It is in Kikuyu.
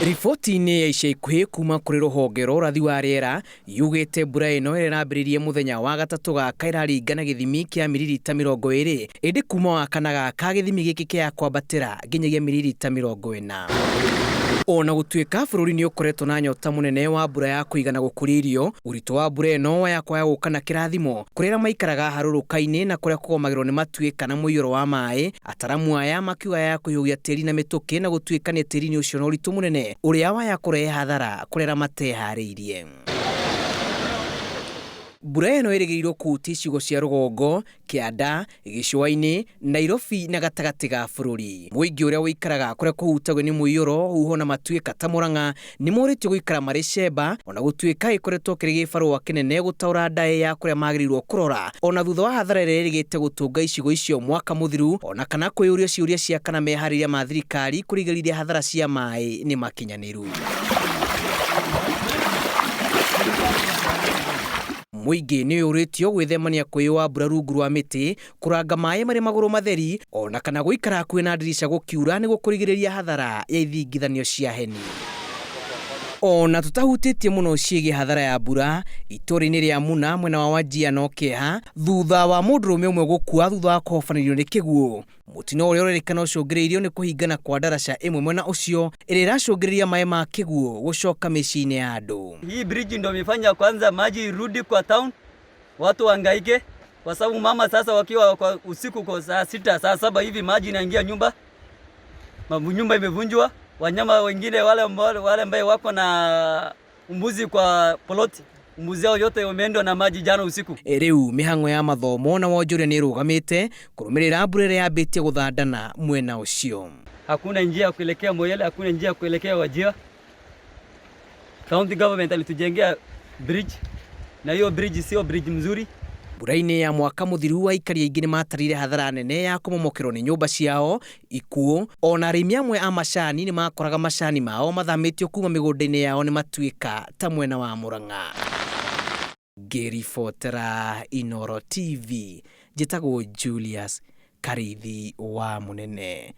Riboti-inĩ ya ica ikuhĩ kuma kũrĩ rũhonge rwa ũrathi wa rĩera yugĩte mbura ĩno ĩrĩa ĩrambĩrĩirie mũthenya wa gatatũ gaka ĩraringana gĩthimi kĩa miririta 20, ĩndĩ kuma wa kana gaka gĩthimi gĩkĩ kĩa kwambatĩra nginyagia miririta 40. Ona gũtuĩka bũrũri nĩ ũkoretwo na nyota mũnene wa mbura ya kũigana gũkũria irio, ũritũ wa mbura ĩno waya kwaya gũka na kĩrathimo kũrĩ arĩa maikaraga harũrũka-inĩ na kũrĩa kũgomagĩrwo nĩ matuĩka na mũiyũro wa maĩ. Ataramu aya makiuga ya kũiyũgia tĩri na mĩtũkĩ na gũtuĩkania tĩri-inĩ ũcio na ũritũ mũnene ũrĩa waya kũrehe hathara kũrĩ arĩa mateharĩirie. Mbura ĩno ĩrĩgĩrĩirwo kũhutia icigo cia rũgongo, kĩanda, gĩcũa-inĩ, Nairobi na gatagatĩ ga bũrũri. Mũingĩ ũrĩa ũikaraga kũrĩa kũhutagio nĩ mũiyũro, huho na matuĩka ta Murang'a nĩ morĩtio gũikara marĩ cemba, ona gũtuĩka gĩkoretwo kĩrĩ gĩbarũa kĩnene gũtaũra ndaĩ ya kũrĩa magĩrĩirwo kũrora ona thutha wa hathara ĩrĩa ĩrĩgĩte gũtũnga icigo icio mwaka mũthiru, ona kana kwĩyũria ciũria cia kana meharĩria ma thirikari kũrigĩrĩria hathara cia maĩ nĩ makinyanĩru. Mũingĩ nĩ ũrĩtio gwĩthemania kwĩyũa mbura rungu rwa mĩtĩ, kũranga maĩ marĩ magũrũ matheri, ona kana gũikara hakuhĩ na ndirica gũkiura nĩguo kũrigĩrĩria hathara ya ithingithanio cia heni. Ona tũtahutĩtie mũno ciĩgiĩ hathara ya mbura, itũũra-inĩ rĩa Muna mwena wa Wajir no kĩeha thutha wa mũndũrũme ũmwe gũkua thutha wa kũhobanĩrio nĩ kĩguũ. Mũtino ũrĩa ũrerĩkana ũcũngĩrĩirio nĩ kũhingana kwa ndaraca ĩmwe mwena ũcio ĩrĩa ĩracũngĩrĩria maĩ ma kĩguũ gũcoka mĩciĩ-inĩ ya andũ. Hii bridge ndio imefanya kwanza maji irudi kwa town, watu wahangaike kwa sababu mama sasa wakiwa kwa usiku kwa saa 6 saa 7 hivi maji inaingia nyumba, nyumba imevunjwa, wanyama wengine wale ambao wako na mbuzi kwa plot, mbuzi yao yote wameendwa na maji jana usiku. Rĩu mĩhang'o ya mathomo na wonjoria nĩ ĩrũgamĩte kũrũmĩrĩra mbura ĩrĩa yambĩtie gũthandana mwena ũcio. Hakuna njia ya kuelekea Moyale, hakuna njia ya kuelekea Wajir. County government alitujengea bridge na hiyo bridge sio bridge mzuri. Mbura-inĩ ya mwaka mũthiru aikari aingĩ nĩ matarire hathara nene ya kũmomokerwo nĩ nyũmba ciao, ikuũ, ona arĩmi amwe a macani nĩ makoraga macani mao mathamĩtio kuma mĩgũnda-inĩ yao nĩ matuĩka ta mwena wa Murang'a. Ngĩribotera Inooro TV, njĩtagwo Julius Karithi wa Mũnene.